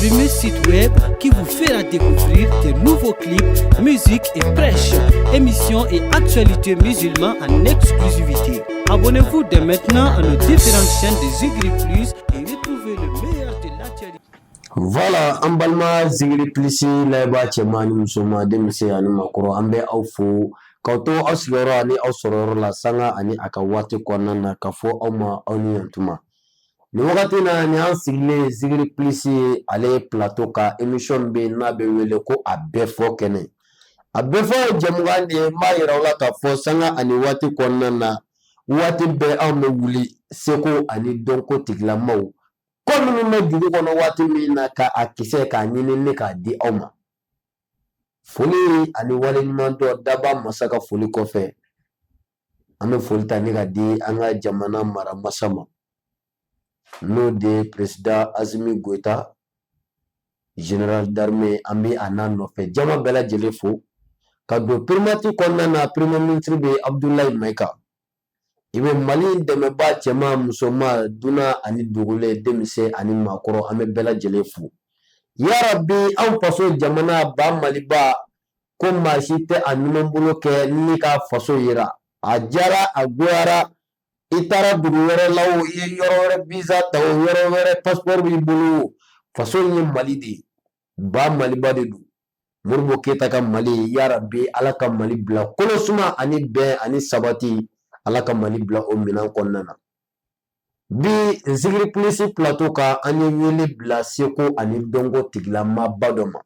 premier site web qui vous fera découvrir de nouveaux clips, musique et prêches, émissions et actualités musulmanes en exclusivité. Abonnez-vous dès maintenant à nos différentes chaînes de Zigri Plus et retrouvez le meilleur de l'actualité. Voilà, an balima Zigiri Plus layɛbaa cɛman ani musoman, denmisɛn ani maakɔrɔ, an bɛ aw fo k'aw to aw sigiyɔrɔ ani aw sɔrɔyɔrɔ la, sanga ani a ka waati kɔnɔna na, ka fɔ aw ma aw ni yantuma. Nin wagati na nin, an sigilen Zigiri Plus ale plateau ka émission bɛ yen n'a bɛ wele ko A Bɛɛ Fɔ Kɛnɛ. A bɛɛ fɔ jɛmukan de ye. N b'a yira aw la k'a fɔ sanga ani waati kɔnɔna na, waati bɛɛ anw bɛ wuli seko ani dɔnko tigilamaw ko minnu bɛ dugu kɔnɔ waati min na, ka a kisɛ k'a ɲini ne k'a di aw ma. Foli ani waleɲuman dɔn daba masa ka foli kɔfɛ, an bɛ foli ta ni ka di an ka jamana maramasa ma, n'o de ye président Assimi Goïta, général d'armée. An bɛ a n'a nɔfɛ jama bɛɛ lajɛlen fo ka don primature kɔnɔna na. Premier ministre bɛ Abdoulaye Maïga. I bɛ Mali dɛmɛbaa cɛman, musoman, dunan ani dugulen, denmisɛn ani maakɔrɔ, an bɛ bɛɛ lajɛlen fo. Yarabi, anw faso jamana ba Maliba, ko maa si tɛ a ɲuman bolo kɛ ni ka faso yira. A jara, a goyara, i taara dugu wɛrɛ la o, i ye yɔrɔ wɛrɛ visa ta o, yɔrɔ wɛrɛ passeport b'i bolo o, faso in ye Mali de ye, ba Maliba de don. Modibo Keyita ka Mali, yarabi, Ala ka Mali bila kolosuma ani bɛn ani sabati. Ala ka Mali bila o minɛn kɔnɔna na. Bi Zigiri Plus plateau kan, an ye wele bila seko ani dɔnko tigilamaba dɔ ma.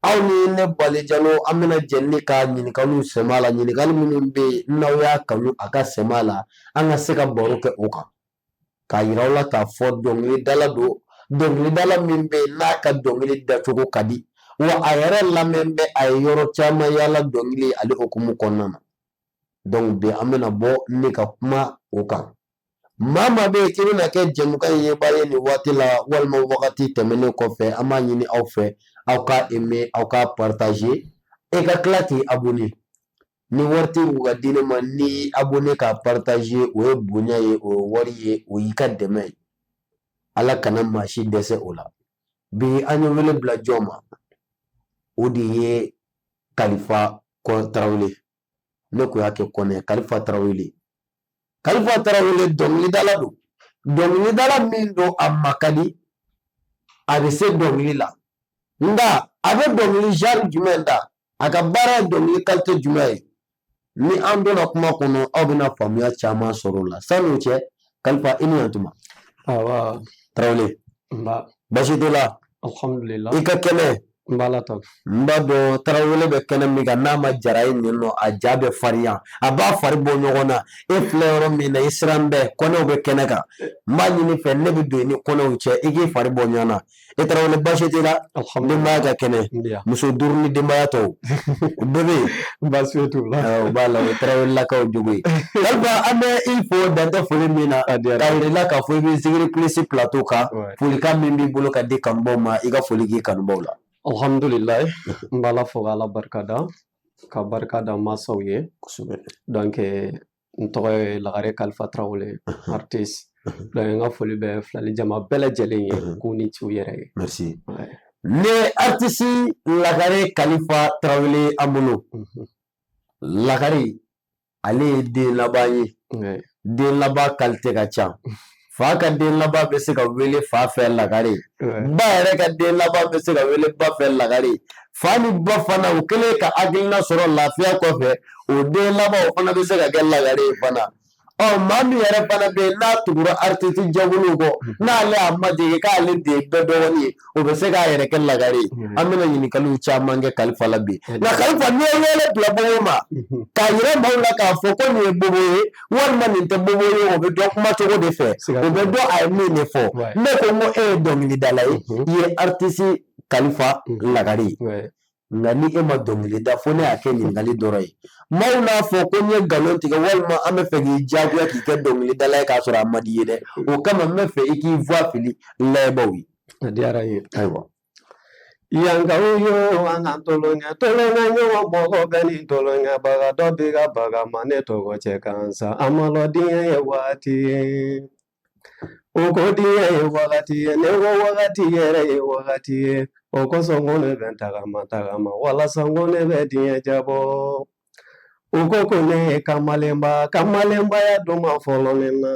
Aw ni ne Bale Jalo, an bɛna jɛ ni ka ɲininkaliw sɛmɛ a la, ɲininkali minnu bɛ yen n'aw y'a kanu a ka sɛmɛ a la, an ka se ka baro kɛ o kan, k'a yira aw la k'a fɔ dɔnkilidala don, dɔnkilidala min bɛ yen n'a ka dɔnkili dacogo ka di wa, a yɛrɛ lamɛn bɛ, a ye yɔrɔ caman yaala dɔnkili ale hukumu kɔnɔna na. Donc bi an bɛna bɔ ne ka kuma o kan. Maa maa bɛ yen k'i bɛna kɛ jɛmukan in yebaa ye nin waati la walima wagati tɛmɛnen kɔfɛ, an b'a ɲini aw fɛ, aw ka aimer, aw ka partager, e ka tila k'i abonner. Ni wari t'i kun ka di ne ma, n'i abonné k'a partager, o ye bonya ye, o ye wari ye, o y'i ka dɛmɛ ye. Ala kana maa si dɛsɛ o la. Bi an ye wele bila jɔn ma? O de ye Kalifa Tarawele. Ne ko y'a kɛ Kɔnɛ, Kalifa Tarawele. Kalifa Tarawele dɔnkilidala don, dɔnkilidala min don a ma ka di, a bɛ se dɔnkili la. Nka a bɛ dɔnkili genre jumɛn da? A ka baara ye dɔnkili qualité jumɛn ye? Ni an donna kuma kɔnɔ, aw bɛna faamuya caman sɔrɔ o la. San'o cɛ, Kalifa, i ni yantuma. Awa. Tarawele. Nba. Baasi t'o la? Alhamdulillah. I ka kɛnɛ? N b'a la tan. N b'a dɔn Tarawele bɛ kɛnɛ min kan, n'a ma jara ye nin nɔ, a ja bɛ farinya, a b'a fari bɔ ɲɔgɔn na. E filɛ yɔrɔ min na, i siran bɛɛ kɔnɛw bɛ kɛnɛ kan. N b'a ɲini fɛ, ne bɛ don i ni kɔnɛw cɛ, i k'i fari bɔ ɲɔgɔn na. E Tarawele, baasi t'i la? Denbaya ka kɛnɛ? Muso duuru ni denbaya tɔw, o bɛɛ bɛ yen? Baasi foyi t'u la. O b'a la, o ye Tarawelelakaw jogo ye. Kalifa, an bɛ i fo dantɛ foli min na, k'a yira i la k'a fɔ i bɛ Zigiri Plus plateau kan. Folikan min b'i bolo ka di kanubaw ma, i ka foli k'i kanubaw la. Alhamdulillah, n b'Ala fo k'Ala barika da, ka barika da mansaw ye. Donc n tɔgɔ ye Lagare Kalifa Tarawele, artiste. Donc n ka foli bɛ filali jama bɛɛ lajɛlen ye, k'u ni ci u yɛrɛ ye. Merci. Ne artiste Lagare Kalifa Tarawele an bolo. Lagare, ale ye den laban ye. Den laban qualité ka ca. Fa ka den laban bɛ se ka wele fa fɛ Lagare. Ba yɛrɛ ka den laban bɛ se ka wele ba fɛ Lagare. Fa ni ba fana, o kɛlen ka hakilina sɔrɔ lafiya kɔfɛ, o den laban o fana bɛ se ka kɛ Lagare ye fana. Ɔ, maa min yɛrɛ fana bɛ yen n'a tugura artiste jɛkuluw kɔ, n'ale y'a majigin k'ale de ye bɛɛ dɔgɔnin ye, o bɛ se k'a yɛrɛ kɛ Lagare ye. An bɛna ɲininkaliw caman kɛ Kalifa la bi. Nka Kalifa, n'i ye wele bila Bobo ma, k'a yira maaw la k'a fɔ ko nin ye Bobo ye walima nin tɛ Bobo ye, o bɛ dɔn kuma cogo de fɛ, o bɛ dɔn a ye min de fɔ. Ne ko n ko e ye dɔnkilidala ye, i ye artiste Kalifa Lagare ye. Nka ni e ma dɔnkili da, fo ne y'a kɛ ɲininkali dɔrɔn ye, maaw n'a fɔ ko n ye nkalon tigɛ walima an bɛ fɛ k'i diyagoya k'i kɛ dɔnkilidala ye k'a sɔrɔ a man di i ye dɛ. O kama n bɛ fɛ i k'i voix fili layɛbaaw ye. A diyara n ye. Ayiwa. Yankaw yo, an ka tolonkɛ tolonkɛ ɲɔgɔn, mɔgɔ bɛ ni tolonkɛbaga dɔ b'i ka baga ma, ne tɔgɔ cɛ kan sa, a ma lɔ diɲɛ ye waati ye. O ko diɲɛ ye wagati ye, ne ko wagati yɛrɛ ye wagati ye. O kosɔn ko ne bɛ n tagama tagama walasa ko ne bɛ diɲɛ jabɔ. U ko ko ne ye kamalenba, kamalenbaya dun ma fɔlɔ ne na.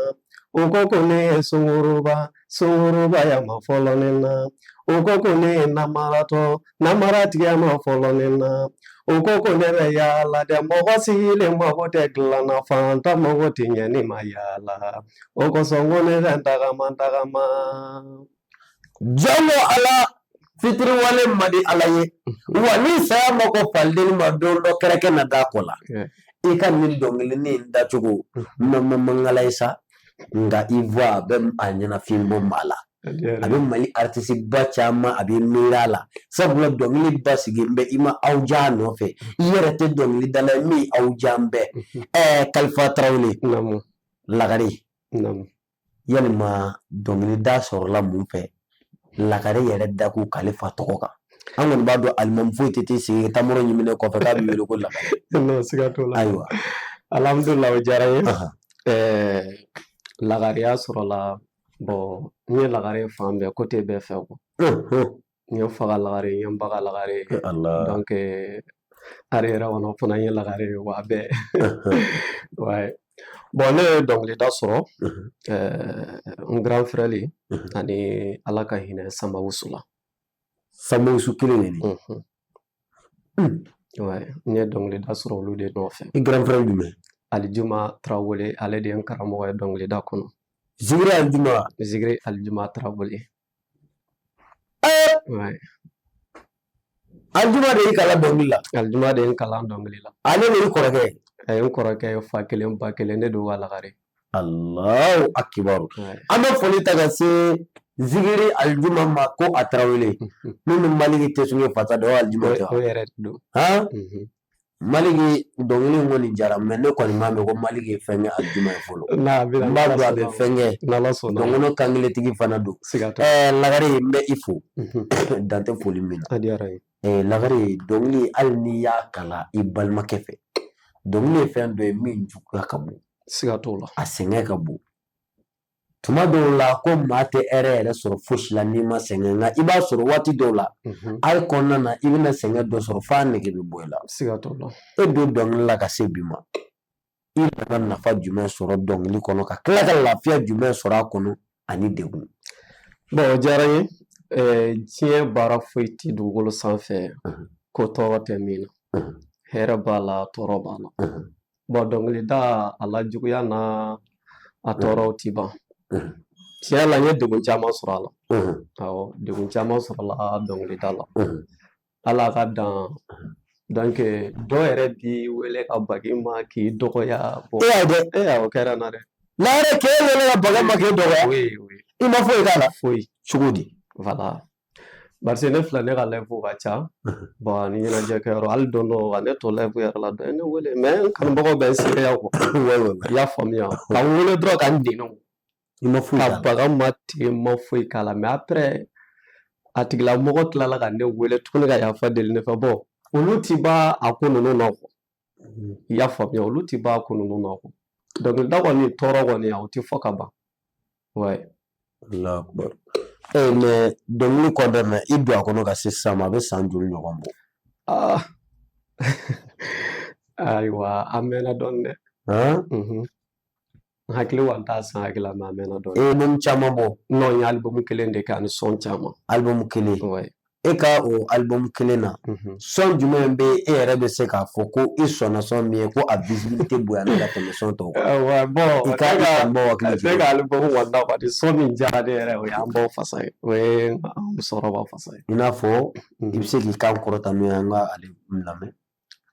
U ko ko ne ye sunguruba, sungurubaya ma fɔlɔ ne na. U ko ko ne ye namaratɔ, namaratigiya ma fɔlɔ ne na. U ko ko ne bɛ yaala dɛ, mɔgɔ sigilen mago tɛ dilan na, fantan mago tɛ ɲɛ ni ma yaala. O kosɔn ko ne bɛ n tagama tagama. Jɔn ko Ala fitiriwale man di Ala ye, wa ni saya ma kɔn faliden ma don dɔ kɛrɛkɛ na da kɔ la. I ka nin dɔnkilinin in dacogo ma ye sa, nka i voix a bɛ a ɲɛnafin bɔ maa la. A bɛ Mali artiste ba caman a bɛ miiri a la, sabula dɔnkili basigi bɛ i ma aw ja nɔfɛ, i yɛrɛ tɛ dɔnkilidala ye min aw ja bɛɛ. Kalifa Tarawele Lagare, yalima dɔnkilida sɔrɔla mun fɛ Lagare yɛrɛ da ko Kalifa tɔgɔ kan? An kɔni b'a dɔn alimami foyi tɛ sigi tamaro ɲiminen kɔfɛ k'a bɛ wele ko Lagare. Non, siga t'o la. Ayiwa. Alhamdulillah, o diyara n ye. Lagareya sɔrɔla, bon, n ye lagare fan bɛɛ, côté bɛɛ fɛ quoi. N ye fa ka lagare, n ye n ba ka lagare. Donc ari yɛrɛ kɔnɔ fana n ye lagare ye wa bɛɛ. Ouais. Bon, ne ye dɔnkilida sɔrɔ n grand frère ani Ala ka hinɛ Sanba Wusu la. Sanba Wusu kelen de ni? Ouais, n ye dɔnkilida sɔrɔ olu de nɔfɛ. I grand frère jumɛn? Alijuma Tarawele, ale de ye n karamɔgɔ ye dɔnkilida kɔnɔ. Zigiri Alijuma? Zigiri Alijuma Tarawele. Ouais. Alijuma de y'i kalan dɔnkili la? Alijuma de ye n kalan dɔnkili la. Ale de y'i kɔrɔkɛ? A ye n kɔrɔkɛ ye, fa kelen ba kelen, ne don ka lagare. Allahu akibaru. An bɛ foli ta ka se Zigiri Alijuma ma ko a Tarawele min bɛ Maliki Tesuge fasa da, o Alijuma tɛ wa? O yɛrɛ de don. Han? Maliki dɔnkili in kɔni jara, mais ne kɔni m'a mɛn ko Maliki ye fɛn kɛ Alijuma ye fɔlɔ. N b'a dɔn a bɛ fɛn kɛ. Dɔnkɔnɔ kankeletigi fana don. Lagare, n bɛ i fo dan tɛ foli min na. Lagare, dɔnkili hali n'i y'a kalan i balimakɛ fɛ, dɔnkili ye fɛn dɔ ye min juguya ka bon. Siga t'o la. A sɛgɛn ka bon. Tuma dɔw la ko maa tɛ hɛrɛ yɛrɛ sɔrɔ fosi la n'i ma sɛgɛn, nka i b'a sɔrɔ waati dɔw la hali kɔnɔna na i bɛna sɛgɛn dɔ sɔrɔ f'a nege bɛ bɔ i la. Siga t'o la. E don dɔnkili la ka se bi ma, i nana nafa jumɛn sɔrɔ dɔnkili kɔnɔ, ka tila ka lafiya jumɛn sɔrɔ a kɔnɔ ani degun? Bon, o diyara n ye. Diɲɛ baara foyi tɛ dugukolo sanfɛ ko tɔɔrɔ tɛ min na. Hɛrɛ b'a la, tɔɔrɔ b'a la. Bon, dɔnkilida a la juguya n'a a tɔɔrɔw ti ban. Tiɲɛ la, n ye degun caman sɔrɔ a la. Awɔ, degun caman sɔrɔla dɔnkilida la. Ala ka dan. Donc dɔw yɛrɛ b'i wele ka bag'i ma k'i dɔgɔya. E y'a dɛ? E, o kɛra n na dɛ. Lagare, k'e wele ka baga ma k'e dɔgɔya? Oui, oui. I ma foyi k'a la? Foyi. Cogo di? Voilà. Parce que ne filɛ, ne ka live ka ca. Bon, ani ɲɛnajɛ kɛyɔrɔ, hali don dɔ ka ne to live yɛrɛ la, dɔ ye ne wele, mais n kanubagaw bɛ n seereya quoi. I y'a faamuya, ka n wele dɔrɔn ka n deni. I ma foyi k'a la. Ka baga ma tigɛ, ma foyi k'a la. Mais après a tigilamɔgɔ tilala ka ne wele tuguni ka yafa deli ne fɛ. Bon, olu ti ba a ko ninnu na quoi. I y'a faamuya, olu ti ba a ko ninnu na quoi. Dɔnkilida kɔni tɔɔrɔ kɔni, o ti fɔ ka ban. Ouais. Allahu akbar. Mais dɔnkili kɔnɔna na, i don a kɔnɔ ka se sisan ma, a bɛ san joli ɲɔgɔn bɔ? Ah. Ayiwa, a mɛnna dɔɔni dɛ. N hakili wa n t'a san hakili la, mais a mɛnna dɔɔni. E ye album caman bɔ? Non, n ye album kelen de kɛ ani son caman. Album kelen? Ouais. E ka o album kelen na, son jumɛn bɛ e yɛrɛ bɛ se k'a fɔ ko i sɔnna son min ye, ko a visibilité bonyana ka tɛmɛ son tɔw kan? Ouais, bon, i ka kanubaw hakili jigin. Ne ka album kɔni na kɔni, son min diyara ne yɛrɛ, o ye an baw fasa ye. O ye an musokɔrɔba fasa ye. I n'a fɔ i bɛ se k'i kan kɔrɔta n'o ye, an ka ale lamɛn.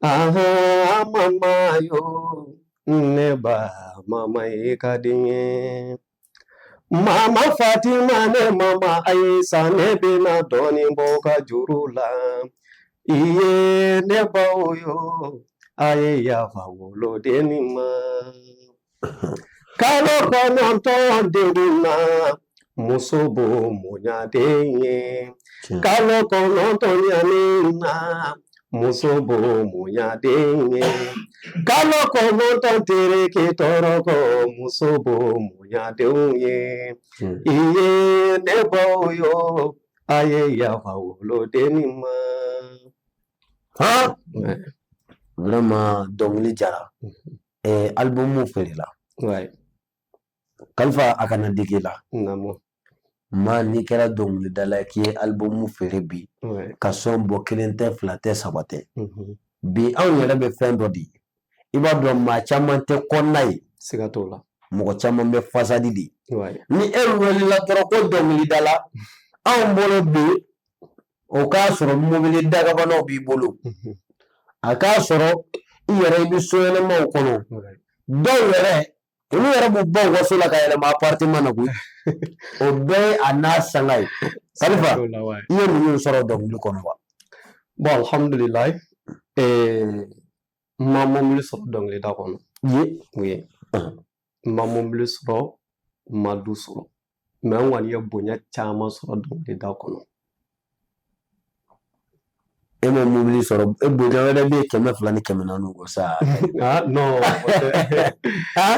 Ahan, mama yo, ne ba mama i ka di n ye. Mama Fatima ne mama Ayisa, ne bɛna dɔɔnin bɔ ka juru la. I ye ne baw yo, a ye yafa wolodennin ma. Kalo 9 degun na, muso b'o muɲa den ye. Kalo 9 ɲani na, Muso bo munya den ye. Kalo kɔnɔntɔn tereke tɔɔrɔ muso bo munya denw ye. I ye ne baw yo, a ye yafa wolodennin ma. Han, vraiment dɔnkili jara. Album feerela. Kalifa, a kana digi la. Naamu. Maa n'i kɛra dɔnkilidala ye k'i ye album feere bi, ka son bɔ, kelen tɛ, fila tɛ, saba tɛ. Bi anw yɛrɛ bɛ fɛn dɔ di, i b'a dɔn maa caman tɛ kɔnɔna ye. Siga t'o la. Mɔgɔ caman bɛ façade de. Ni e welela dɔrɔn ko dɔnkilidala, anw bolo bi, o k'a sɔrɔ mobili dagabanaw b'i bolo, a k'a sɔrɔ i yɛrɛ i bɛ so ɲɛnamaw kɔnɔ. Dɔw yɛrɛ, olu yɛrɛ b'u baw ka so la ka yɛlɛma appartement na koyi. O bɛɛ ye a n'a sanga ye. Kalifa, i ye ninnu sɔrɔ dɔnkili kɔnɔ wa? Bon, alhamdulilayi, n ma mobili sɔrɔ dɔnkilida kɔnɔ. Ye. Oui. N ma mobili sɔrɔ, n ma du sɔrɔ. Mais n kɔni ye bonya caman sɔrɔ dɔnkilida kɔnɔ. E ma mobili sɔrɔ, e bonya wɛrɛ bɛ yen 200 ni 400 kɔ sa? Ah non,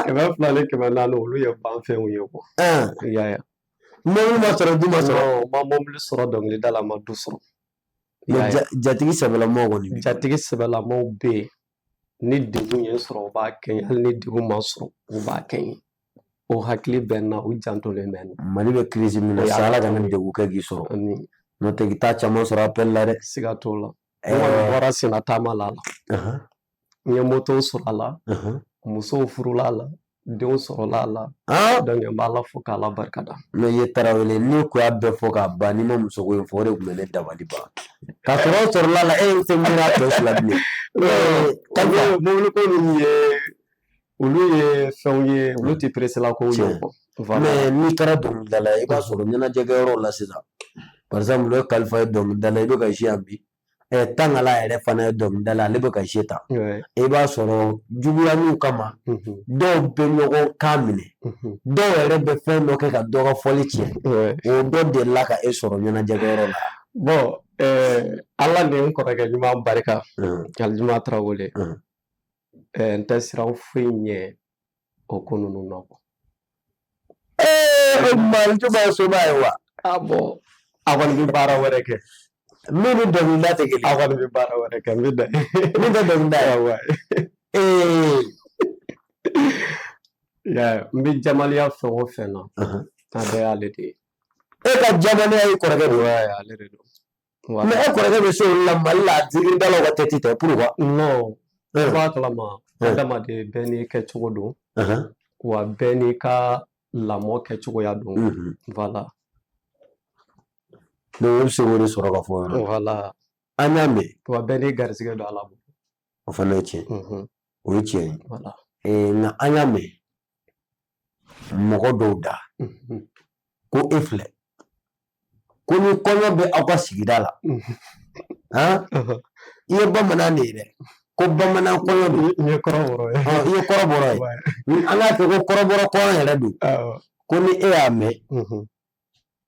200 ni 400, olu ye banfɛnw ye quoi. I y'a ye. Mobili ma sɔrɔ, du ma sɔrɔ. Non, n ma mobili sɔrɔ dɔnkilida la, n ma du sɔrɔ. Mais jatigi sɛbɛlamaw kɔni b'i bolo. Jatigi sɛbɛlamaw bɛ yen. Ni degun ye n sɔrɔ, u b'a kɛ n ye. Hali ni degun ma sɔrɔ, u b'a kɛ n ye. O hakili bɛ n na, u jantolen bɛ n na. Mali bɛ crise min na sa, Ala kana degun kɛ k'i sɔrɔ. N'o tɛ, i t'a caman sɔrɔ appel la dɛ. Siga t'o la. N kɔni bɔra senna taama la a la. N ye moto sɔrɔ a la. Musow furula a la. Denw sɔrɔla a la. Donc n b'Ala fo k'Ala barika da. Mais i ye Tarawele, n'i ko y'a bɛɛ fɔ k'a ban, n'i ma musoko in fɔ, o de tun bɛ ne dabali ban. K'a sɔrɔ o sɔrɔla la, e ye fɛn miiri a tɔ fila bilen. Mobili ko ninnu ye, olu ye fɛnw ye, olu tɛ presser kow ye quoi. Mais n'i kɛra dɔnkilidala ye, i b'a sɔrɔ ɲɛnajɛkɛyɔrɔw la sisan. Par exemple, o ye Kalifa ye dɔnkilidala, i bɛ ka yan bi. Tangala yɛrɛ fana ye dɔnkilidala, ale bɛ ka ta. I b'a sɔrɔ juguyaniw kama, dɔw bɛ ɲɔgɔn kan minɛ. Dɔw yɛrɛ bɛ fɛn dɔ kɛ ka dɔ ka fɔli tiɲɛ. O dɔ delila ka e sɔrɔ ɲɛnajɛkɛyɔrɔ la? Bon, Ala ni n kɔrɔkɛ ɲuman barika, Alijuma Tarawele. N tɛ siran foyi ɲɛ o ko ninnu na quoi. O tuma Alijuma ye soba ye wa? Ah bon, a kɔni bɛ baara wɛrɛ kɛ. Min ni dɔnkilida tɛ kelen. A kɔni bɛ baara wɛrɛ kɛ, n bɛ dan. Min tɛ dɔnkilida ye. N bɛ jamaliya fɛn o fɛn na, a bɛɛ y'ale de ye. E ka jamaliya y'i kɔrɔkɛ de ye? Ale de don. Mais e kɔrɔkɛ bɛ se olu la Mali la, zikiridalaw ka tête tɛ, pourquoi? Non, i b'a kalama, adamaden bɛɛ n'i kɛcogo don, wa bɛɛ n'i ka lamɔ kɛcogoya don. Voilà. Donc e bɛ se k'o de sɔrɔ ka fɔ o yɔrɔ. Voilà. An y'a mɛn. Wa bɛɛ n'i garisɛgɛ don Ala bolo. O fana ye tiɲɛ. O ye tiɲɛ ye. Voilà. Nka an y'a mɛn mɔgɔ dɔw da ko e filɛ, ko ni kɔɲɔ bɛ aw ka sigida la, han, i ye bamanan de ye dɛ, ko bamanan kɔɲɔ don. N ye kɔrɔbɔrɔ ye. I ye kɔrɔbɔrɔ ye. An k'a kɛ ko kɔrɔbɔrɔ kɔɲɔ yɛrɛ don. Ko ni e y'a mɛn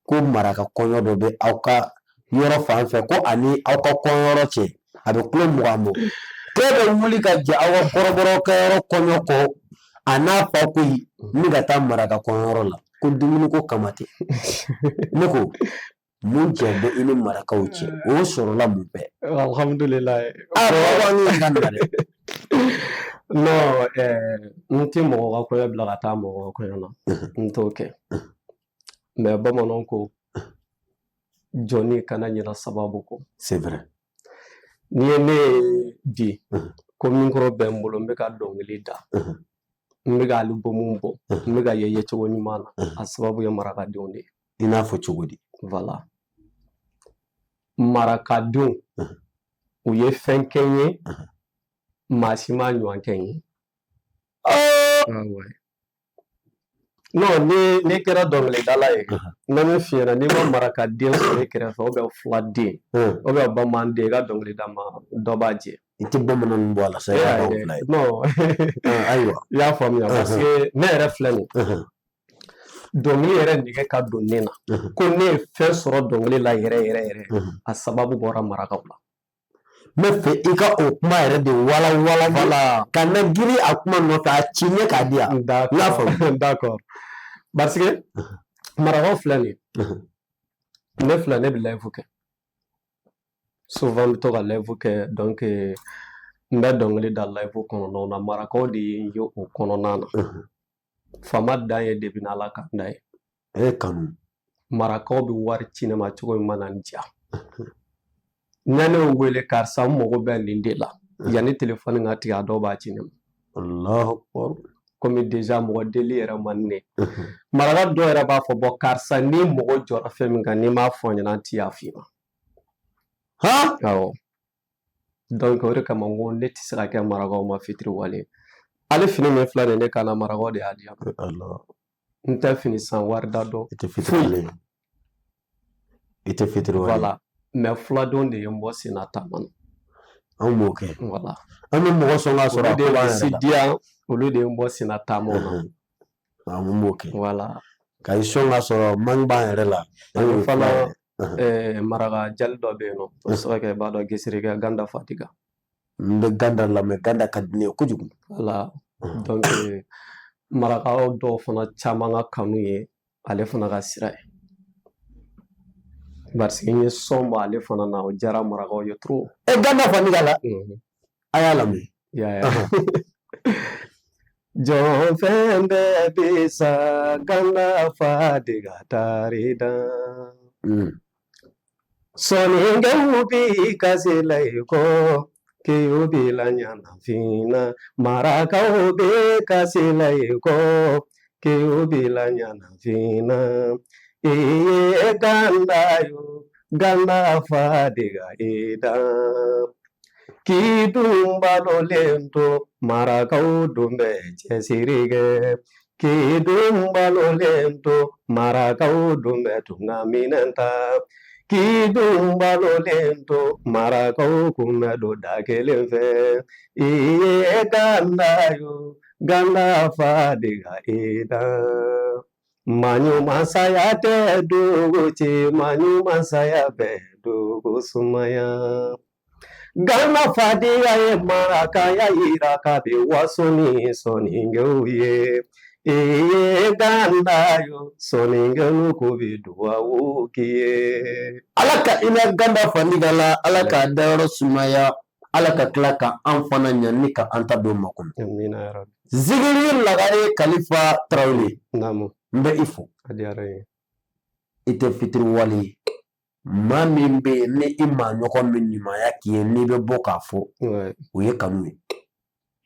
ko maraka kɔɲɔ dɔ bɛ aw ka yɔrɔ fan fɛ, ko ani aw ka kɔɲɔyɔrɔ cɛ a bɛ kulo 20 bɔ, k'e bɛ wuli ka jɛ aw ka kɔrɔbɔrɔ kɛyɔrɔ kɔɲɔ kɔ, a n'a fa koyi, ni ka taa maraka kɔɲɔyɔrɔ la, ko dumuniko kama tɛ. Ne ko mun cɛ bɛ i ni marakaw cɛ, o sɔrɔla mun fɛ? Alhamdulilayi. Aa, mɔgɔ b'an ɲininka nin na dɛ. Non, n tɛ mɔgɔ ka kɔɲɔ bila ka taa mɔgɔ ka kɔɲɔ na, n t'o kɛ. Mais bamananw ko jɔnni kana ɲina sababu kɔ. C'est vrai. N'i ye ne ye bi, ko micro bɛ n bolo, n bɛ ka dɔnkili da, n bɛ ka album bɔ, n bɛ ka ye yecogo ɲuman na, a sababu ye marakadenw de ye. I n'a fɔ cogo di? Voilà. Marakadenw, u ye fɛn kɛ n ye, maa si m'a ɲɔgɔn kɛ n ye. Non, ni n'i kɛra dɔnkilidala ye, n bɛ min f'i ɲɛna, n'i ma marakaden sɔrɔ i kɛrɛfɛ, ou bien fuladen, ou bien bamananden, i ka dɔnkilida ma dɔ b'a jɛ. I tɛ bamananw bɔ a la sa, i ka k'o fila ye. Non. Ayiwa. I y'a faamuya, parce que ne yɛrɛ filɛ nin ye, dɔnkili yɛrɛ nege ka don ne na, ko ne ye fɛn sɔrɔ dɔnkili la yɛrɛ yɛrɛ yɛrɛ, a sababu bɔra marakaw la. N bɛ fɛ i ka o kuma yɛrɛ de walawala. Voilà. Ka na girin a kuma nɔfɛ, a ci ɲɛ k'a di yan. D'accord. N y'a faamu. D'accord. Parce que marakaw filɛ nin ye. Ne filɛ, ne bɛ live kɛ. Souvent n bɛ to ka live kɛ, donc n bɛ dɔnkili da live kɔnɔnaw na. Marakaw de ye n ye o kɔnɔna na. Faama dan ye depuis n'Ala ka da ye. E kanu. Marakaw bɛ wari ci ne ma cogo min mana n diya. Ne y'u wele, karisa, n mago bɛ nin de la. Yanni telefɔni ka tigɛ, a dɔw b'a ci ne ma. Allahu akbar. Komi déjà mɔgɔ deli yɛrɛ man ne. Maraka dɔw yɛrɛ b'a fɔ, bɔn karisa, n'i mago jɔra fɛn min kan, n'i m'a fɔ n ɲɛna, n ti yafa i ma. Han? Awɔ. Donc o de kama n ko ne tɛ se ka kɛ marakaw ma fitiriwale ye. Hali fini min filɛ nin ye ne kan na, marakaw de y'a di yan. Allah. N tɛ fini san wari da dɔn. I tɛ fitiriwale ye. I tɛ fitiriwale ye. Voilà. Mais filadenw de ye n bɔ senna taama na. Anw b'o kɛ. Voilà. An bɛ mɔgɔ sɔn k'a sɔrɔ Olu a de ko ye b'an misi yɛrɛ la. di yan, olu de ye n bɔ senna taamaw na. An b'o kɛ. Voilà. Ka i sɔn k'a sɔrɔ manque b'an yɛrɛ la. An Ani y'o fana fila ye. Maraka jali dɔ bɛ yen nɔ, o bɛ se ka kɛ i b'a dɔn, Gesirikɛ Ganda Fadiga. N bɛ Ganda lamɛn, Ganda ka di ne ye kojugu. Voilà. Donc marakaw dɔw fana caman ka kanu ye ale fana ka sira ye. Parce que n ye son bɔ ale fana na, o diyara marakaw ye trop. E Ganda Fadiga la, a y'a lamɛn. I y'a ye. Jɔn fɛn bɛɛ bɛ sa, Ganda Fadiga taari dan. Sɔnnikɛw bi kasi la i kɔ, k'u bi la ɲɛnafin na. Marakaw bɛ kasi la i kɔ, k'u bi la ɲɛnafin na. Ee Ganda yo, Ganda Fadiga i dan. K'i dun balolen to, marakaw dun bɛ cɛsiri kɛ. K'i dun balolen to, marakaw dun bɛ tunga minɛn ta. K'i dun balolen to, marakaw kun bɛ don da kelen fɛ. Iye Ganda yo, Ganda Fadiga i dan. Maɲuman saya tɛ dugu ci, maɲuman saya bɛ dugu sumaya. Ganda Fadiga ye marakaya yira k'a bɛ waso ni sɔnnikɛw ye. Iye Ganda yo, sɔnnikɛw ko bɛ duwawu k'i ye. Ala ka hinɛ Ganda Fadiga la, Ala k'a dayɔrɔ sumaya, Ala ka tila ka an fana ɲa ni ka an ta don makɔnɔ. Amina ya Rabbi. Zigiri Lagare Kalifa Tarawele. Naamu. N bɛ i fo. A diyara n ye. I tɛ fitiriwale ye. Maa min bɛ yen ni i maa ɲɔgɔn min ɲumanya k'i ye, n'i bɛ bɔ k'a fɔ, o ye kanu ye,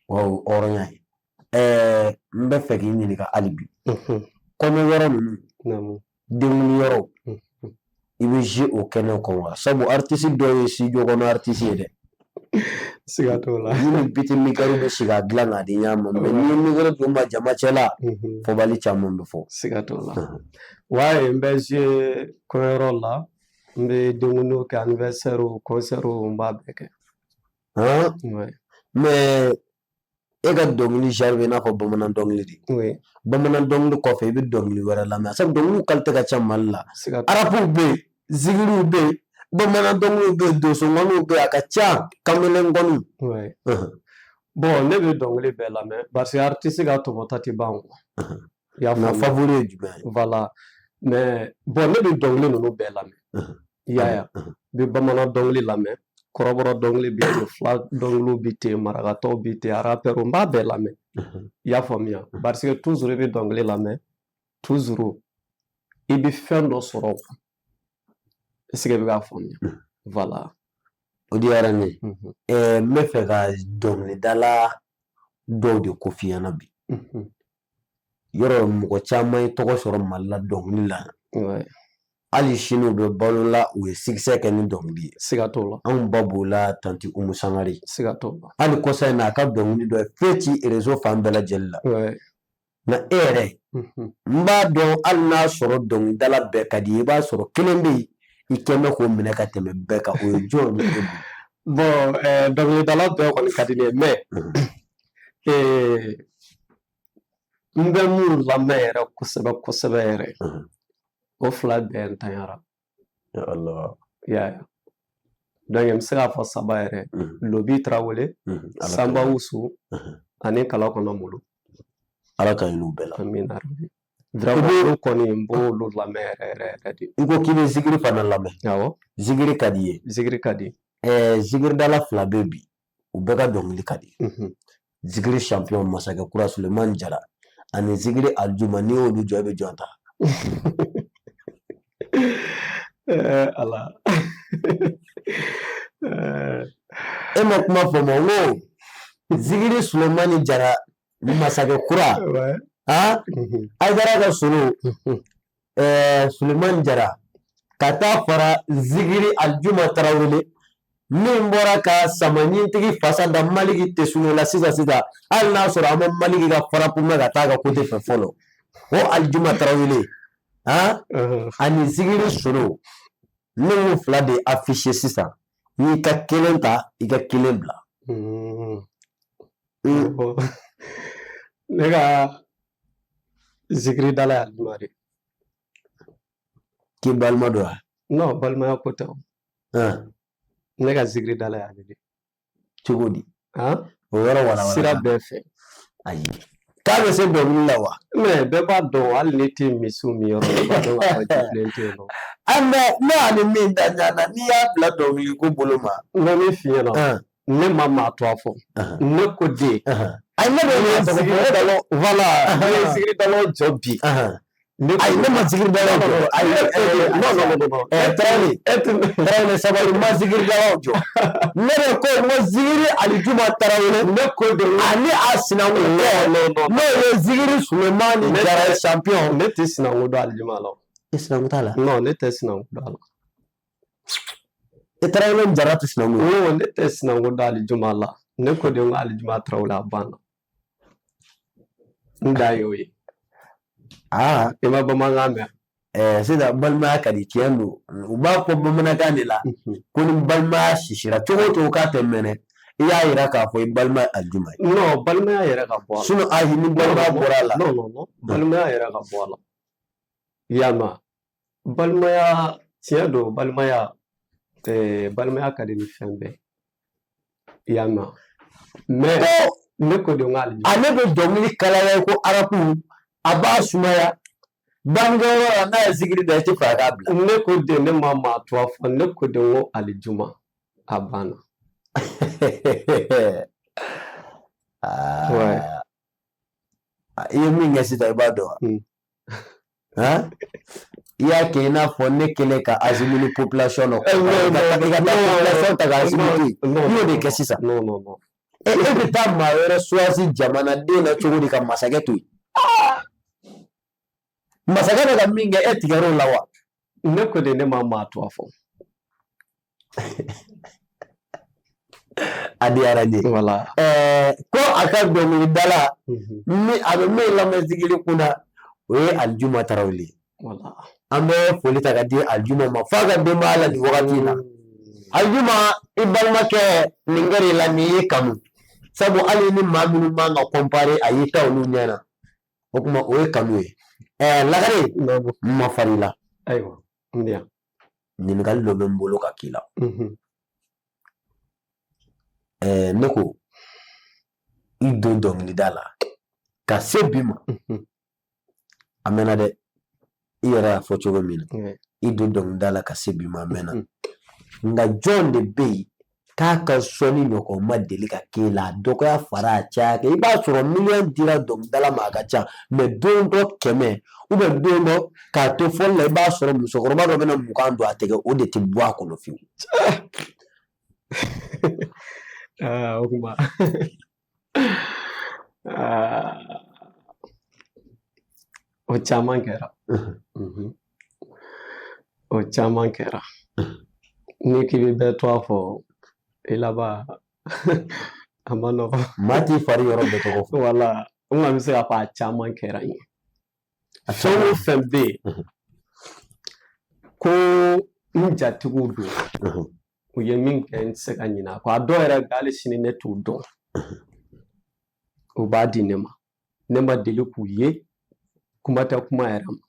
wa o ye hɔrɔnya ye. N bɛ fɛ k'i ɲininka hali bi. Kɔɲɔ yɔrɔ ninnu, denkundi yɔrɔw, i bɛ jouer o kɛnɛw kan wa? Sabu artiste dɔw ye studio kɔnɔ artiste ye dɛ. Siga t'o la. Ni ni beatmaker bɛ sigi a dilan k'a di ɲɔgɔn ma, mais n'i ye micro d'u ma jama cɛ la, fɔbali caman bɛ fɔ. Siga t'o la. Ouais, n bɛ jouer kɔɲɔyɔrɔ la, n bɛ denkundiw kɛ, anniversaire, concert, n b'a bɛɛ kɛ. Han? Ouais. Mais e ka dɔnkili genre bɛ i n'a fɔ bamanan dɔnkili de. Oui. Bamanan dɔnkili kɔfɛ, i bɛ dɔnkili wɛrɛ lamɛn, sabu dɔnkiliw qualité ka ca Mali la. Siga t'o la. Rap bɛ yen, zikiriw bɛ yen, bamanan dɔnkiliw bɛ yen, donsongɔniw bɛ yen, a ka ca, kamalenkɔniw. Ouais. Bon, ne bɛ dɔnkili bɛɛ lamɛn parce que artiste ka tɔmɔta tɛ ban quoi. I y'a Nka faamu? favori ye jumɛn ye? Voilà. Mais bon, ne bɛ dɔnkili ninnu bɛɛ lamɛn. I y'a ye? N bɛ bamanan dɔnkili lamɛn, kɔrɔbɔrɔ dɔnkili bɛ ten, fila dɔnkiliw bɛ ten, marakatɔw bɛ ten, rappeur n b'a bɛɛ lamɛn. I y'a faamuya? Parce que toujours i bɛ dɔnkili lamɛn, toujours i bɛ fɛn dɔ sɔrɔ quoi. Est ce que i bɛ k'a faamuya? Voilà. O diyara n ye. N bɛ fɛ ka dɔnkilidala dɔw de ko f'i ɲɛna bi. Yɔrɔ mɔgɔ caman ye tɔgɔ sɔrɔ Mali la dɔnkili la. Hali sini u bɛ balo la, u ye succès kɛ ni dɔnkili ye. Siga t'o la. Anw ba b'o la, tantie Umu Sangare. Siga t'o la. Hali kɔsa in na, a ka dɔnkili dɔ ye fɛn ci réseau fan bɛɛ lajɛlen la. Nka e yɛrɛ, n b'a dɔn hali n'a sɔrɔ dɔnkilidala bɛɛ ka di i ye, i b'a sɔrɔ kelen bɛ yen i kɛn bɛ k'o minɛ ka tɛmɛ bɛɛ kan, o ye jɔn ye e bolo? Bon, dɔnkilidala bɛɛ kɔni ka di ne ye, mais n bɛ mun lamɛn yɛrɛ kosɛbɛ kosɛbɛ yɛrɛ, o fila bɛɛ ntanyara. Ya Allah. I y'a ye? Donc n bɛ se k'a fɔ saba yɛrɛ. Lobi Tarawele, Sanba Wusu ani Kala kɔnɔ Molo. Ala ka hinɛ u bɛɛ la. Amina rabi. Vraiment olu kɔni, n b'olu lamɛn yɛrɛ yɛrɛ yɛrɛ de. I ko k'i bɛ zikiri fana lamɛn. Awɔ. Zikiri ka di i ye. Zikiri ka di. Zikiridala fila bɛ bi, u bɛɛ ka dɔnkili ka di. Zikiri champion Masakɛ Kura Sulemani Jara ani zikiri Alijuma, n'i y'olu jɔ, e bɛ jɔn ta? Ala. E ma kuma fɔ ma, n ko zikiri Sulemani Jara Masakɛ Kura, han, Ayidara ka solo Sulemani Jara, ka taa fara zikiri Alijuma Tarawele min bɔra ka samaɲintigi fasa da Maliki Tesunu la sisan sisan, hali n'a sɔrɔ an ma Maliki ka frappe mɛn ka taa ka côté fɛ fɔlɔ, o Alijuma Tarawele, han, ani zikiri solo, ne y'o fila de affiché sisan, n'i ka kelen ta, i ka kelen bila. Ne ka zikiri dala ye Alijuma de. K'i balima don wa? Non, balimaya ko tɛ o. Ne ka zikiri dala ye ale de. Cogo di? O yɔrɔ walawala. Sira bɛɛ fɛ. Ayi, k'a bɛ se dɔnkili la wa? Mais bɛɛ b'a dɔn, hali n'i tɛ misiw min yɔrɔ la, i b'a dɔn k'a fɔ jifilen tɛ yen nɔ. An bɛ ne ani min da ɲɔgɔn na, n'i y'a bila dɔnkili ko bolo ma. N bɛ min f'i ɲɛna, ne ma maa to a fɔ. Ne ko den. Ayi, ne bɛ maa tɔgɔ fɔ. Voilà, ne ye zikiridalaw jɔ bi. Ayi, ne ma zikiridalaw jɔ. Ayi, non, non, non, non. Tarawele, Tarawele, sabali, n ma zikiridalaw jɔ. Ne de ko n ko zikiri Alijuma Tarawele. Ne ko de. Ani a sinankun n'o ye zikiri Sulemani Jara champion. Ne tɛ sinankun dɔn Alijuma la. E sinankun t'a la? Non, ne tɛ sinankun dɔn a la. E Tarawele Jara tɛ sinankun ye? Non, ne tɛ sinankun dɔn Alijuma la. Ne ko de ko Alijuma Tarawele, a banna. N dan y'o ye. Aa. I ma bamanankan mɛn? Sisan balimaya ka di, tiɲɛ don. U b'a fɔ bamanankan de la ko ni balimaya sisira cogo o cogo k'a tɛ mɛnɛ. I y'a yira k'a fɔ i balima ye Alijuma ye. Non, balimaya yɛrɛ ka bɔ a la. Sinon ayi, ni balimaya bɔra a la. Non, non, non, balimaya yɛrɛ ka bɔ a la. I y'a mɛn, balimaya tiɲɛ don, balimaya balimaya ka di ni fɛn bɛɛ. I y'a mɛn, mais ne ko de ko Alijuma. Ale bɛ dɔnkili kalaya ko arabu, a b'a sumaya bangekɛyɔrɔ la, n'a ye zikiri da, i tɛ fɛ a k'a bila. Ne ko de, ne ma maa to a fɔ, ne ko de ko Alijuma, a banna. Ouais. I ye min kɛ sisan, i b'a dɔn wa? I y'a kɛ i n'a fɔ ne kɛlen ka Asimi ni population dɔ, i ka taa population ta ka Asimi to yen, i y'o de kɛ sisan. Non, non, non. E bɛ taa maa wɛrɛ choisi jamanaden na cogo di ka masakɛ to yen? Masakɛ bɛ ka min kɛ, e tigɛr'o la wa? Ne ko de, ne ma maa to a fɔ. A diyara n ye. Voilà. Ko a ka dɔnkilidala min a bɛ min lamɛn zikiri kunna, o ye Alijuma Tarawele. Voilà. An bɛ foli ta ka di Alijuma ma f'a ka denbaya la nin wagati in na. Alijuma, i balimakɛ nin kɛra i la, nin y'i kanu. Sabu hali ni maa minnu man ka comparer, a y'i ta olu ɲɛ na. O tuma o ye kanu ye. Lagare, n ma fari la. Ayiwa, n bɛ yan. Ɲininkali dɔ bɛ n bolo ka k'i la. Ne ko i don dɔnkilida la ka se bi ma, a mɛnna dɛ, i yɛrɛ y'a fɔ cogo min na, i don dɔnkilida la ka se bi ma, a mɛnna. Nka jɔn de bɛ yen k'a ka sɔnni ɲɔgɔn ma deli ka k'e la, a dɔgɔya fara a caya kan? I b'a sɔrɔ miliyɔn dira dɔnkilidala ma, a ka ca, mais don dɔ 100 ou bien don dɔ k'a to fɔli la, i b'a sɔrɔ musokɔrɔba dɔ bɛna 20 don a tɛgɛ, o de tɛ bɔ a kɔnɔ fiyewu. O kuma o caman kɛra, o caman kɛra. N'i k'i bɛ bɛɛ to a fɔ, i laban a ma nɔgɔn. Maa t'i fari yɔrɔ bɛɛ tɔgɔ fɔ. Wala, n kɔni bɛ se k'a fɔ a caman kɛra n ye. Fɛn o fɛn bɛ yen ko n jatigiw don, u ye min kɛ, n tɛ se ka ɲinɛ a kɔ. A dɔw yɛrɛ bɛ, hali sini ne t'u dɔn, u b'a di ne ma, ne ma deli k'u ye, kuma tɛ kuma yɛrɛ ma.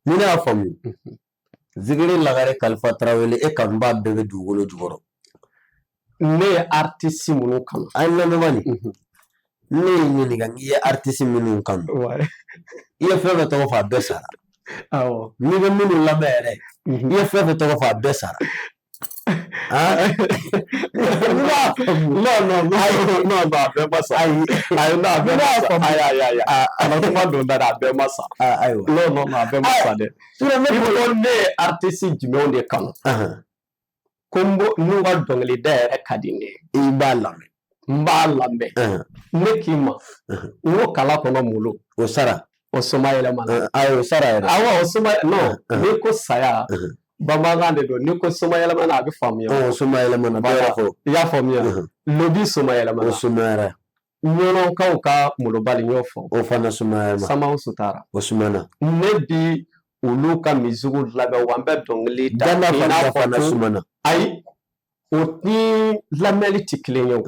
Ni ne y'a faamu, zikiri Lagare Kalifa Tarawele, e kanubaa bɛɛ bɛ dugukolo jukɔrɔ. Ne ye artiste minnu kanu. A ye lamɛn nin. Ne y'i ɲininka n'i ye artiste minnu kanu. I ye fɛn fɛn tɔgɔ fɔ a bɛɛ sara. Awɔ. N'i bɛ minnu lamɛn yɛrɛ, i ye fɛn fɛn tɔgɔ fɔ a bɛɛ sara. Non, non, non, non, non, a bɛɛ ma sa. Ayi. Ayi, non, a bɛɛ ma sa. Ayi, ayi, ayi. A ma kuma don da dɛ, a bɛɛ ma sa. Ayiwa. Non, non, non, a bɛɛ ma sa dɛ. Sinon ne I ko ne ye artiste jumɛnw de kanu? Ko n b'o n'u ka dɔnkilida yɛrɛ ka di ne ye. I b'a lamɛn. N b'a lamɛn. Ne k'i ma, n ko kala kɔnɔ malo. O sara. O soma yɛlɛmana. Ayi, o sara yɛrɛ. Awɔ, o soma, non, n'i ko saya. Bamanankan de don, n'i ko soma yɛlɛmana a bɛ faamuya. O soma yɛlɛmana, bɛɛ y'a fɔ. I y'a faamuya. Lobi soma yɛlɛmana. O sumayara. Ɲɔnɔkaw ka molobali n y'o fɔ. O fana sumayara. Samaw Sutara. O sumana. Ne bi olu ka misiw labɛn wa n bɛ dɔnkili da. Gana fana fana sumana. Ayi, o ni lamɛnli tɛ kelen ye o.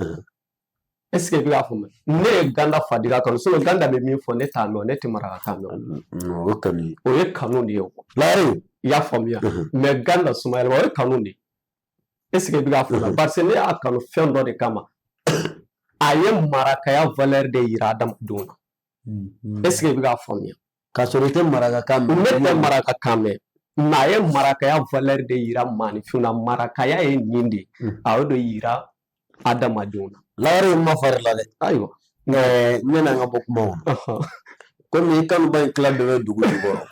Est ce que i bɛ k'a faamuya? Ne ye Ganda Fadiga kanu, sinon Ganda bɛ min fɔ ne t'a mɛn, ne tɛ marakakan mɛn. O ye kanu ye. O ye kanu de ye o. Lare. I y'a faamuya. Mais Ganda Sumayɛlɛma o ye kanu de ye. Est ce que i bɛ k'a faamuya? Parce que ne y'a kanu fɛn dɔ de kama. A ye marakaya valeur de yira adamadenw na. Est ce que i bɛ k'a faamuya? K'a sɔrɔ i tɛ marakakan mɛn. Ne tɛ marakakan mɛn. Mais a ye marakaya valeur de yira maaninfinw na. Marakaya ye nin de ye. A y'o de yira adamadenw na. Lare ma fari la dɛ. Ayiwa. Ɲɛna an ka bɔ kuma kɔnɔ. Komi i kanuba in tila bɛɛ bɛ dugu jukɔrɔ.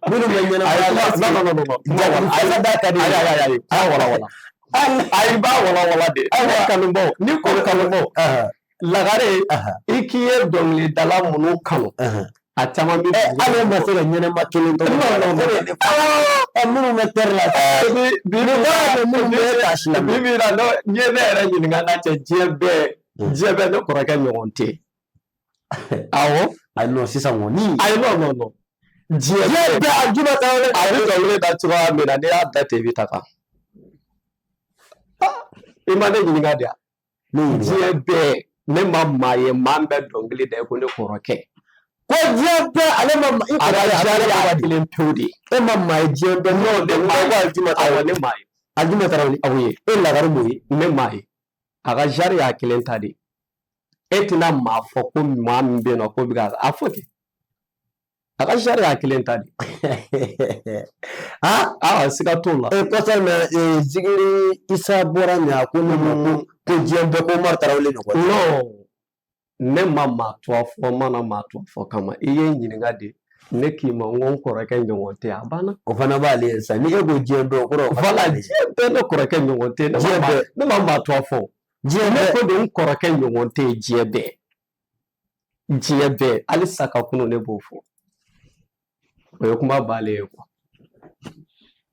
Minnu bɛ ɲɛnamaya la. Non, non, non, non. Ayi, da ka di. Ayi, ayi, ayi. A wala wala. Ayi, b'a wala wala de. Ayi, kanubaw. Ni ko kanubaw. Lagare, i k'i ye dɔnkilidala minnu kanu. A caman bɛ. Hali ma se ka ɲɛnama kelen tɔgɔ. Non, non, non. Minnu bɛ tɛri la. Bi minnu bɛ taasi la. Bi bi la, n'i ye ne yɛrɛ ɲininka n'a cɛ diɲɛ bɛɛ. Diɲɛ bɛɛ ne kɔrɔkɛ ɲɔgɔn tɛ. Awɔ. Ayi, non, sisan kɔni. Ayi, non, non, non. Diɲɛ bɛɛ a juba Tarawele. A bɛ dɔnkili da cogoya min na, n'i y'a da ten i bɛ taga. I ma ne ɲininka de wa? Diɲɛ bɛɛ ne ma maa ye maa min bɛ dɔnkili da i ko ne kɔrɔkɛ. Ko diɲɛ bɛɛ ale ma i kɔrɔkɛ ale y'a kelen pewu de. E ma maa ye diɲɛ bɛɛ. Non, ne maa ye. Awɔ, ne maa ye. Aljuma Tarawele. Aw ye. E Lagare m'o ye. Ne maa ye. A ka genre y'a kelen ta de. E tɛna maa fɔ ko maa min bɛ yen nɔ k'o bɛ ka a fɔ kɛ. A ka genre y'a kelen ta de. Ah, siga t'o la. Kɔsa in na Zigiri Isa bɔra nin a ko ne ma ko diɲɛ bɛɛ ko Umaru Tarawele ɲɔgɔn. Non, ne ma maa tɔgɔ fɔ, n mana maa tɔgɔ fɔ kama. I ye n ɲininka de. Ne k'i ma n ko n kɔrɔkɛ ɲɔgɔn tɛ, a banna. O fana b'ale ye sisan. Ni e ko diɲɛ bɛɛ o kɔrɔ. Voilà, diɲɛ bɛɛ ne kɔrɔkɛ ɲɔgɔn tɛ. Ne ma maa tɔgɔ fɔ. Diɲɛ bɛɛ. Ne ko de n kɔrɔkɛ ɲɔgɔn tɛ diɲɛ bɛɛ. Diɲɛ bɛɛ hali sa ka kunu ne b'o fɔ. O ye kuma bannen ye quoi.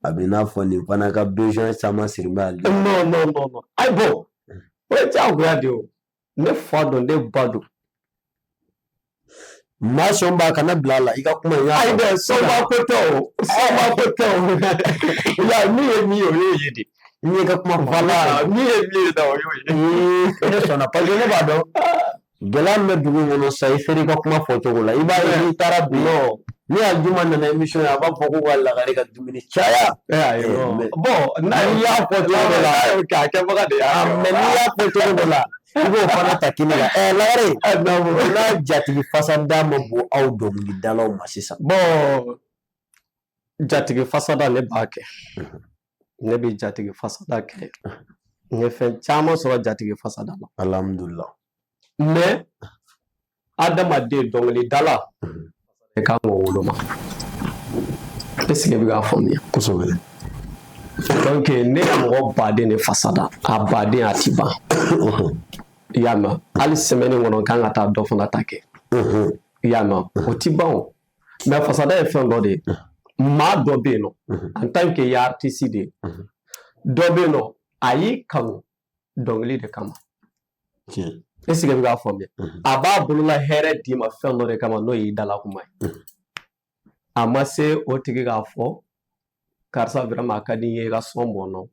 A bɛ n'a fɔ nin fana ka besoin caman siri bɛ ale. Non, non, non, non. Ayi bon, o ye diyagoya de ye o. Ne fa don, ne ba don. Maa sɔn b'a kana bila a la i ka kuma in y'a. Ayi dɛ, sɔnba ko tɛ o. Sɔnba ko tɛ o. Ya min ye min ye o y'o ye de. N'i ye ka kuma fɔ. Voilà, min ye min ye dɛ o y'o ye. Ne sɔnna parce que ne b'a dɔn. Gɛlɛya min bɛ dugu in kɔnɔ sisan i sera i ka kuma fɔcogo la i b'a ye n'i taara bi. Ni Aljuma nana émission ye a b'a fɔ ko ka Lagare ka dumuni caya. Bon, n'i y'a fɔ cogo dɔ la. A kɛbaga de y'a. Mais n'i y'a fɔ cogo dɔ la i b'o fana ta kini kan. Lagare, n'a jatigi fasada ma bon aw dɔnkilidalaw ma sisan. Bon, jatigi fasada ne b'a kɛ. Ne bɛ jatigi fasada kɛ. N ye fɛn caman sɔrɔ jatigi fasada la. Alhamdulillah. Mais adamaden dɔnkilidala. I kan k'o woloma. Est ce que i bɛ k'a faamuya? Kosɛbɛ. Donc ne ye mɔgɔ baden de fasada, a baden a ti ban. I y'a mɛn? Hali semaine kɔnɔ n kan ka taa dɔ fana ta kɛ. I y'a mɛn? O ti ban o. Mais fasada ye fɛn dɔ de ye. Maa dɔ bɛ yen nɔ, en tant que i ye artiste de ye, dɔ bɛ yen nɔ, a y'i kanu dɔnkili de kama. Est ce que i bɛ k'a faamuya? A b'a bolola hɛrɛ d'i ma fɛn dɔ de kama n'o y'i dala kuma ye. A ma se o tigi k'a fɔ karisa vraiment a ka di n ye i ka sɔn bɔ n nɔ.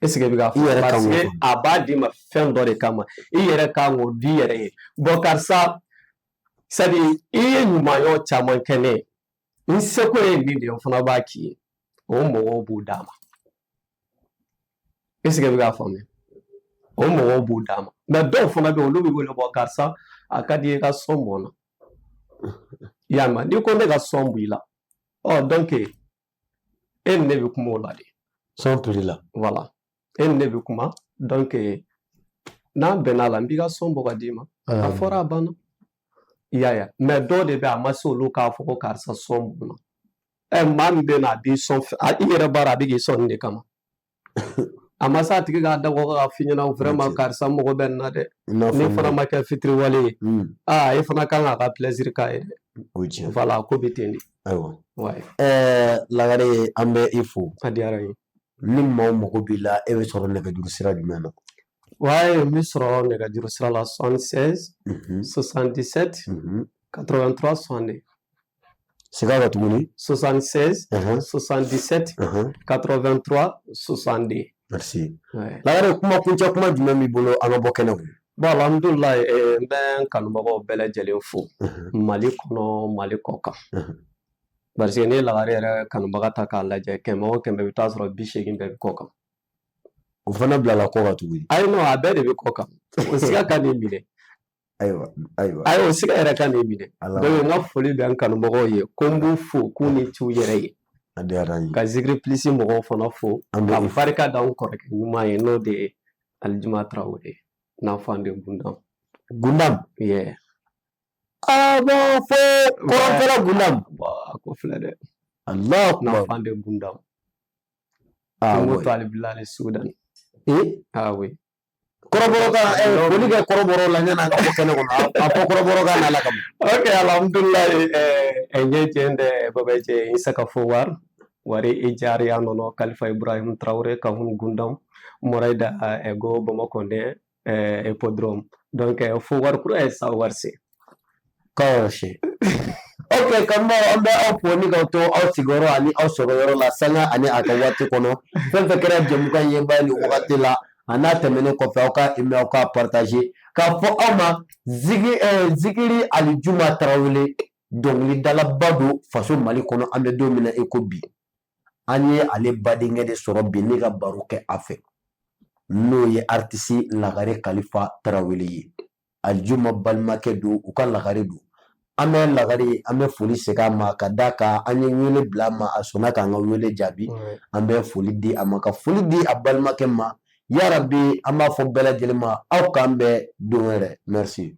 Est ce que i bɛ k'a faamuya? Parce que a b'a d'i ma fɛn dɔ de kama. I yɛrɛ kan k'o di i yɛrɛ ye. Bon karisa, c'est à dire i ye ɲumanya caman kɛ ne ye. N seko ye min de ye n fana b'a k'i ye. O mɔgɔw b'u d'a ma. Est ce que i bɛ k'a faamuya? O mɔgɔw b'u d'a ma. Mais dɔw fana bɛ yen, olu bɛ wele, bɔ karisa, a ka di i ka son bɔ n na. I y'a mɛn? N'i ko ne ka son bɔ i la, ɔ donc e ni ne bɛ kuma o la de. Son prix la. Voilà, e ni ne bɛ kuma. Donc n'an bɛnna a la, n b'i ka son bɔ ka d'i ma. A fɔra, a banna. I y'a ye? Mais dɔw de bɛ, a ma se olu k'a fɔ ko karisa, son bɔ n na. Ɛ, maa min bɛ na, a b'i sɔn fɛ, i yɛrɛ b'a dɔn a bɛ k'i sɔn nin de kama. A ma se a tigi k'a dabɔ k'a f'i ɲɛna vraiment, karisa, mago bɛ nin na dɛ. Ni fana ma kɛ fitiriwale ye, aa, e fana kan k'a ka plaisir k'a ye dɛ. O ye tiɲɛ. Voilà, ko bɛ ten de. Ayiwa. Ouais. Lagare, an bɛ i fo. A diyara n ye. Ni maaw mago b'i la, e bɛ sɔrɔ nɛgɛjuru sira jumɛn na? Ouais, n bɛ sɔrɔ nɛgɛjuru sira la 76 77 83 62. Segin a kan tuguni. 76 77 83 62. Merci. Ouais. Lagare, kuma kuncɛ kuma jumɛn b'i bolo an ka bɔ kɛnɛ kun? Bon, alhamdulilayi, n bɛ n kanubagaw bɛɛ lajɛlen fo, Mali kɔnɔ, Mali kɔ kan. Parce que n'i ye Lagare yɛrɛ kanubaga ta k'a lajɛ, 100 o 100, i bɛ taa sɔrɔ 80 bɛɛ bɛ kɔ kan. O fana bilala kɔ kan tuguni. Ayi, non, a bɛɛ de bɛ kɔ kan. O siga ka n'i minɛ. Ayiwa, ayiwa. Ayi, o siga yɛrɛ ka n'i minɛ. Donc n ka foli bɛ n kanubagaw ye, ko n b'u fo k'u ni c'u yɛrɛ ye. A diyara n ye. Ka Zikiri Plus mɔgɔw fana fo. An bɛ Ka barika da n kɔrɔkɛ ɲuman ye, n'o de ye Alijuma Tarawele, l'enfant de Gundam. Gundam. Yeah. Ah bon, fo kɔrɔnfɛla Gundam. Bon, a ko filɛ dɛ. Allah akbar. L'enfant de Gundam. Ah Kungo oui. to Ali Soudan. Eh? Ah oui. Kɔrɔbɔrɔ kan, foli kɛ kɔrɔbɔrɔ la yanni an ka bɔ kɛnɛ kɔnɔ. A fɔ kɔrɔbɔrɔ kan n'Ala kama. Ok, alhamdulillah, e jende babaje Isaka Fowar wari e jari anono Khalifa Ibrahim Traoré ka hun Gundam Moraida e go Bamako ne hippodrome. Donc Fowar kura e sawarse. Kɔrɔsi. Ok, kanubaw, an bɛ aw fo ni k'aw to aw sigiyɔrɔ ani aw sɔrɔ yɔrɔ la, sanga ani a ka waati kɔnɔ. Fɛn fɛn kɛra jɛmukan ye ba nin wagati la, a n'a tɛmɛnen kɔfɛ, aw ka aimer, aw ka partager, k'a fɔ aw ma Zikiri Alijuma Tarawele, dɔnkilidalaba don faso Mali kɔnɔ. An bɛ don min na i ko bi, an ye ale badenkɛ de sɔrɔ bi ne ka baro kɛ a fɛ, n'o ye artiste Lagare Kalifa Tarawele ye. Alijuma balimakɛ don, u ka Lagare don. An bɛ Lagare, an bɛ foli segin a ma ka d'a kan an ye wele bila a ma, a sɔnna k'an ka wele jaabi. An bɛ foli di a ma, ka foli di a balimakɛ ma. Yarabi, an b'a fɔ bɛɛ lajɛlen ma, aw k'an bɛn don wɛrɛ. Merci.